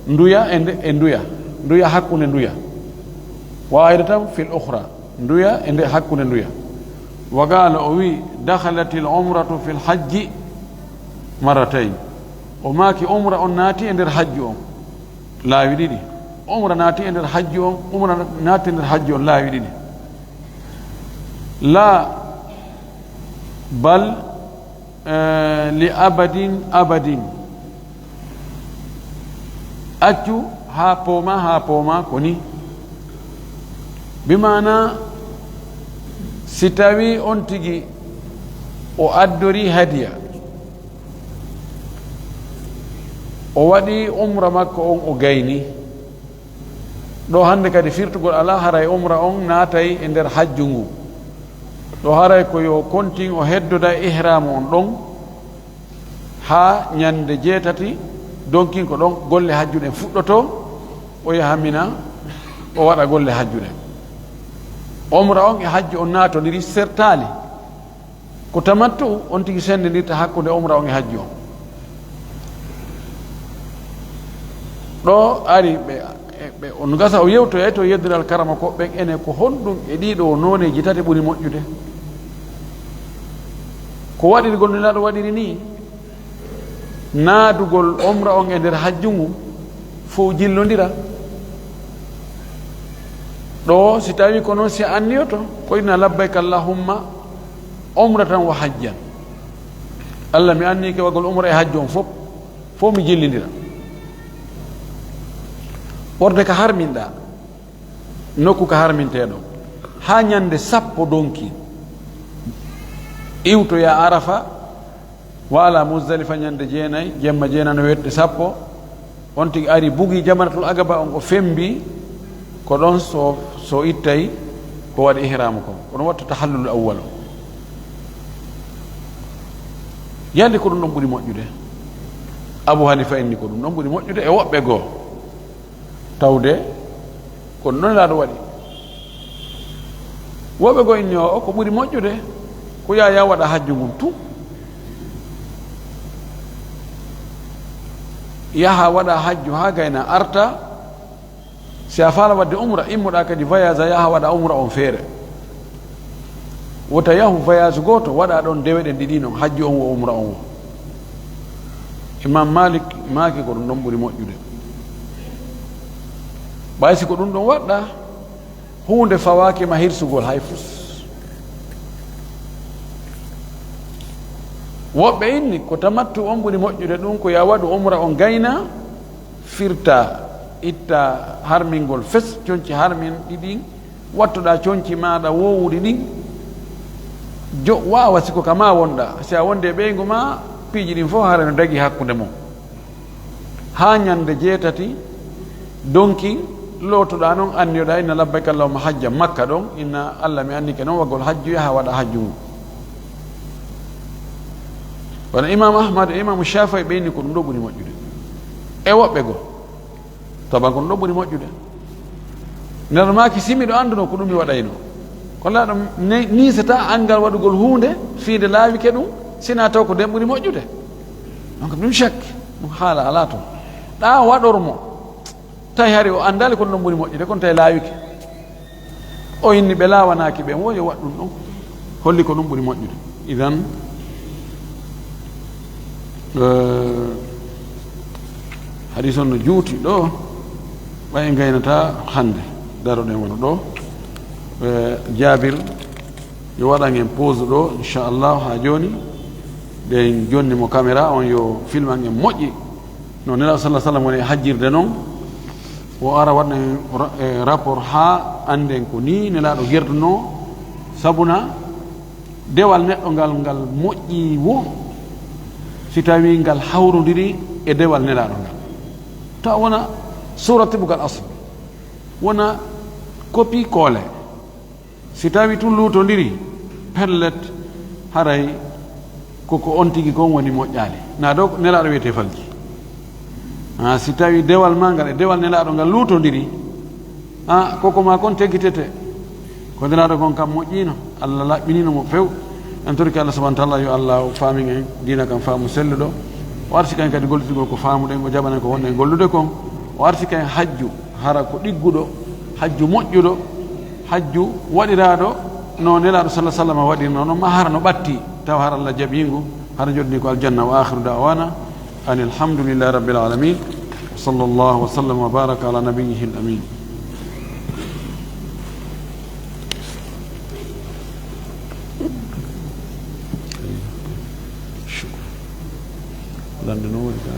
nduya e nde, e nduya, nduya hakkunde nduya. Wahidatan fil ukhra, nduya e nde hakkunde nduya. Wa qala, o wi, "Dakhalatil umratu fil hajji marratayn." O maaki, umra on naati e nder hajju on laawi ɗiɗi. Umra naati e nder hajju on, umra naati e nder hajju on laawi ɗiɗi. La, bal, eh, li abadin abadin. Accu haa pooma, haa pooma ko ni. Bi maana, si tawi on tigi o addori hadiya, o waɗi umra makko on, o gayni. Ɗo hannde kadi firtugol alaa, haray umra on naatay e nder hajju ngu. Ɗo haray ko yo kontin o heddoda e ihramu on ɗon haa ñande jeetati, donkin ko ɗon golle hajju ɗen fuɗɗoto, o yaha Mina, o waɗa golle hajju ɗen. Umra on e hajju on naatondiri, sertaali. Ko tamattu on tigi sendindirta hakkunde umra on e hajju on. Ɗo ari ɓe, ɓe, on gasa o yewtoyay to yeddude alkarama ko ɓen ene ko honɗum e ɗiɗo nooneeji tati ɓuri moƴƴude. Ko waɗirgol Nelaaɗo waɗiri ni, naadugol omra on e nder hajju ngu fow jillondira. Ɗo si tawi ko noon si a anniyoto, ko ina labbayka allahumma umratan wa hajjan. Allah, mi anni kewagol umra e hajju on fof, fof mi jillindira. Worde ka harminɗa, nokku ka harminteɗo, haa ñande sappo donki, iwtoya Arafa, waala Muzdalifa ñande jeenayi, jemma jeenayi no wetti sappo, on tigi ari bugi jamratul agaba on, o fembi, ko ɗon so, so ittay ko waɗi ihramu kon. Ko ɗum watta tahallul awwal o. Yalli ko ɗum ɗon ɓuri moƴƴude. Abu Hanifa inni ko ɗum ɗon ɓuri moƴƴude e woɓɓe goo. Tawde ko ɗum ɗon Nelaaɗo waɗi. Woɓɓe goo inni o, ko ɓuri moƴƴude ko yaa, yaa waɗa hajju ngun tun. Yaha waɗa hajju haa gayna arta. Si a faala waɗde umra, immoɗaa kadi voyage, a yaha waɗa umra on feere. Wota yahu voyage gooto, waɗa ɗon dewe ɗen ɗiɗi non, hajju on wo umra on wo. Imam Malik maaki ko ɗum ɗon ɓuri moƴƴude. Ɓay si ko ɗum ɗon waɗɗa, huunde fawaaki ma hirsugol hay fus. Woɓɓe inni ko tamattu on ɓuri moƴƴude, ɗum ko yaa waɗu umra on gayna, firta, itta harmingol fes, conci harmin ɗiɗin, wattoɗaa conci maaɗa woowuɗi ɗin. Jo, waawa siko ka maa wonɗaa, si a wonde e ɓeyngu maa, piiji ɗin fof hara no dagi hakkunde mum. Haa ñande jeetati, donki, lootoɗaa non, anniyoɗaa inna labbayka allahumma hajja Makka ɗon, inna Allah mi annike non waggol hajju, yaha waɗa hajju ngun. Wano Imam Ahmad e Imam Shafii ɓe inni ko ɗum ɗo ɓuri moƴƴude. E woɓɓe goo, taban ko ɗum ɗo ɓuri moƴƴude. Nelaaɗo maaki, si miɗo annduno ko ɗum mi waɗayno. Kono Nelaaɗo ne-, niisata anngal waɗugol huunde fii nde laawike ɗum, sinaa taw ko nden ɓuri moƴƴude. Donc, ɗum shakki, ɗum haala alaa toon. Ɗaa waɗor mo, tawi hari o anndaali ko ɗum ɗon ɓuri moƴƴude, kono tawi laawike. O inni ɓe laawanaaki ɓe, mo yo waɗ ɗum ɗon. Holli ko ɗum ɓuri moƴƴude. Idan, eh, hadis on no juuti ɗo, ɓay en gaynata hannde. Daroɗen wano ɗo. Eh, Jaabir, yo waɗan en pause ɗo, inchallah, haa jooni. Ɗen jonni mo caméra on, yo filman en moƴƴi. No Nelaaɗo sallallahu alaihi wasallam woni e hajjirde non, o ara waɗna en ra-, e rapport haa annden ko nii Nelaaɗo gerdunoo, sabuna dewal neɗɗo ngal, ngal moƴƴi wo, si tawii ngal hawrondiri e dewal Nelaaɗo ngal. Tawa wona suura tibgal asli, wona copie collé. Si tawi tun luutondiri, pellet, haray ko, ko on tigi kon woni moƴƴaali. Na ɗo Nelaaɗo wiyetee falji. Ah, si tawi dewal maa ngal e dewal Nelaaɗo ngal luutondiri, ah, ko ko maa kon teggitete. Ko Nelaaɗo kon kam moƴƴiino, Allah laɓɓiniino mo few. En torike Allah subhanahu wa ta'ala, yo Allah faamin en diina kan faamu selluɗo. O arsika en kadi gollitugol ko faamuɗen, o jaɓana en ko wonɗen gollude kon. O arsika en hajju, hara ko ɗigguɗo, hajju moƴƴuɗo, hajju waɗiraaɗo no Nelaaɗo sallallahu alaihi wasallam waɗirno, no ma hara no ɓatti, tawa hara Allah jaɓi ngu, hara joɗni ko aljanna. Wa akhiru da'wana anil hamdulillahi rabbil alamin. Wa sallallahu wa sallam wa baraka ala nabiyyihil amin. Lanndo no woni ka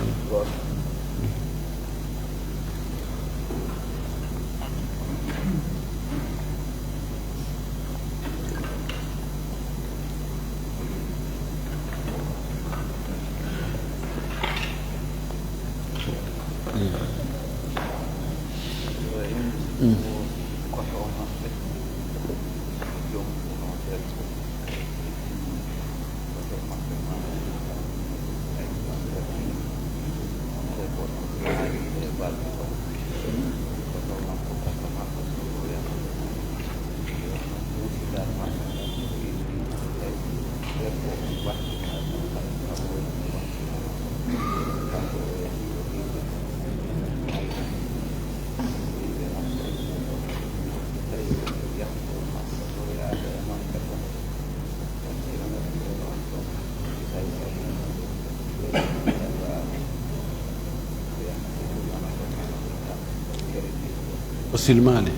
o silmaali.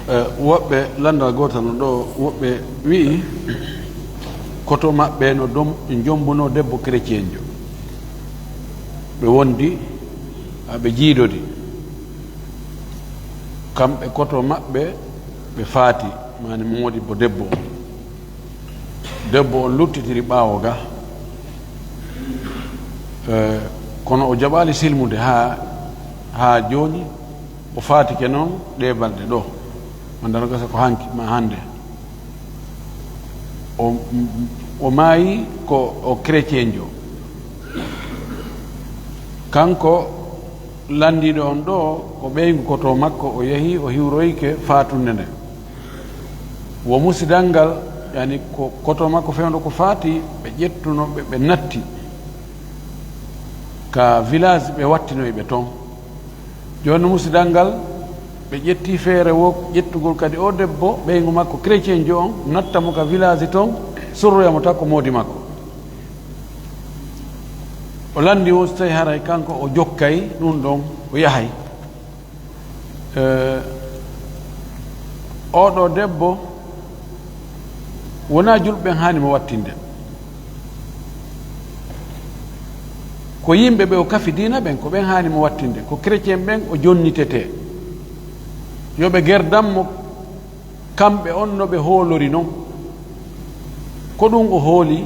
Eh, woɓɓe, lanndal gootal no ɗo, woɓɓe wi'i koto maɓɓe no dom-, jombunoo debbo chrétienjo. Ɓe wondi, a, ɓe jiidodi. Kamɓe koto maɓɓe, ɓe faati, maani moodi bo debbo on. Debbo on luttitiri ɓaawo ga. Eh, kono o jaɓaali silmude haa, haa jooni. O faatike noon ɗee balɗe ɗo. Wonde no gasa ko hanki ma hannde. O, O maayi ko o chrétienjo. Kanko lanndiiɗo on ɗo, ko ɓeyngu koto makko, o yahi, o hiwroyike faatunde nde. Wo musidal ngal, yani ko koto makko fewndo ko faati, ɓe ƴettuno ɓe, ɓe natti ka village, ɓe wattinoyi ɓe ton. Jooni no musidal ngal, ɓe ƴetti feere wo ƴettugol kadi o debbo, ɓeyngu makko chrétienjo on, natta mo ka village ton, surroya mo takko moodi makko. O lanndi on so tawi haray kanko o jokkay ɗum ɗon, o yahay. Eh, oɗo debbo wonaa julɓe ɓen haani mo wattinde. Ko yimɓe ɓe o kafi diina ɓen, ko ɓen haani mo wattinde. Ko chrétien ɓen o jonnitetee. Yo ɓe gerdan mo kamɓe on no ɓe hoolori non. Ko ɗum o hooli,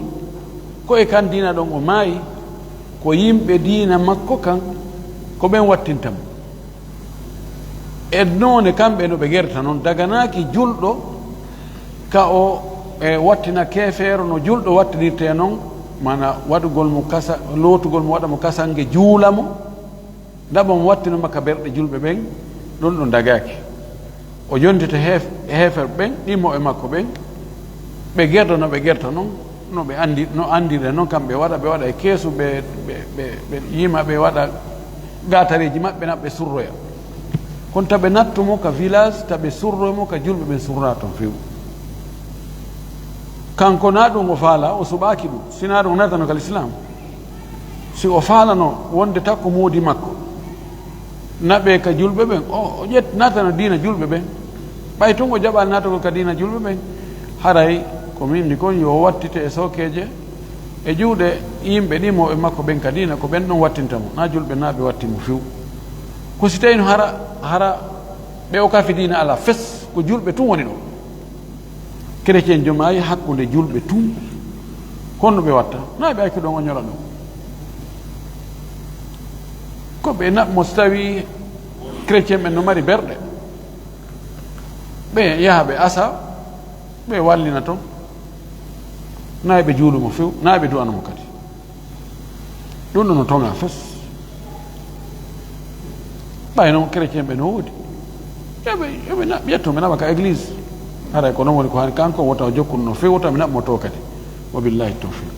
ko e kan diina ɗon o maayi, ko yimɓe diina makko kan, ko ɓen wattinta mo. E noone kamɓe no ɓe gerta non, daganaaki julɗo ka o, e, wattina keefeero no julɗo wattinirtee non, mana waɗugol mo kasa, lootugol mo, waɗa mo kasange, juula mo, ndaɓa mo, wattina mo ka berɗe julɓe ɓen, ɗum ɗum dagaaki. O jontita heef-, heeferɓe ɓen, ɗimmo e makko ɓen, ɓe gerda no ɓe gerta non, no ɓe anndi, no anndire non, kam ɓe waɗa, ɓe waɗa e keesu, ɓe, ɓe, ɓe, ɓe yima, ɓe waɗa gaatareeji maɓɓe, na ɓe surroya. Kono taɓe nattu mo ka village, taɓe surroy mo ka julɓe ɓen surraa ton few. Kanko na ɗum o faala, o suɓaaki ɗum, sinaa ɗum o natano ka l'islam. Si o faalano wonde takko moodi makko, naɓe ka julɓe ɓen, o, o ƴet-, naatana diina julɓe ɓen. Ɓay tun o jaɓaali naatagol ka diina julɓe ɓen, haray ko min ni kon yo o wattite e sookeeje, e juuɗe yimɓe ɗi mo e makko ɓen ka diina, ko ɓen ɗon wattinta mo, na julɓe na ɓe watti mo few. Ko si tawino hara, hara ɓe o kafi diina alaa fes, ko julɓe tun woni ɗon. Chrétien jo maayi hakkunde julɓe tun, kono ɓe watta, na ɓe ay ko ɗon o ñola ɗon. Ko ɓe naɓ mo so tawi chrétien ɓen no mari berɗe, ɓe yaha ɓe asa, ɓe wallina ton, na ɓe juulu mo few, na ɓe du'ano mo kadi. Ɗum ɗo no toŋa fes. Ɓay noon chrétien ɓe no woodi. Yoɓe, yoɓe na-, ƴetto ɓe naɓa ka église. Haray ko noon woni ko hani kanko wota o jokku no few, wota mi naɓ mo to kadi. Wa billahi tawfiq.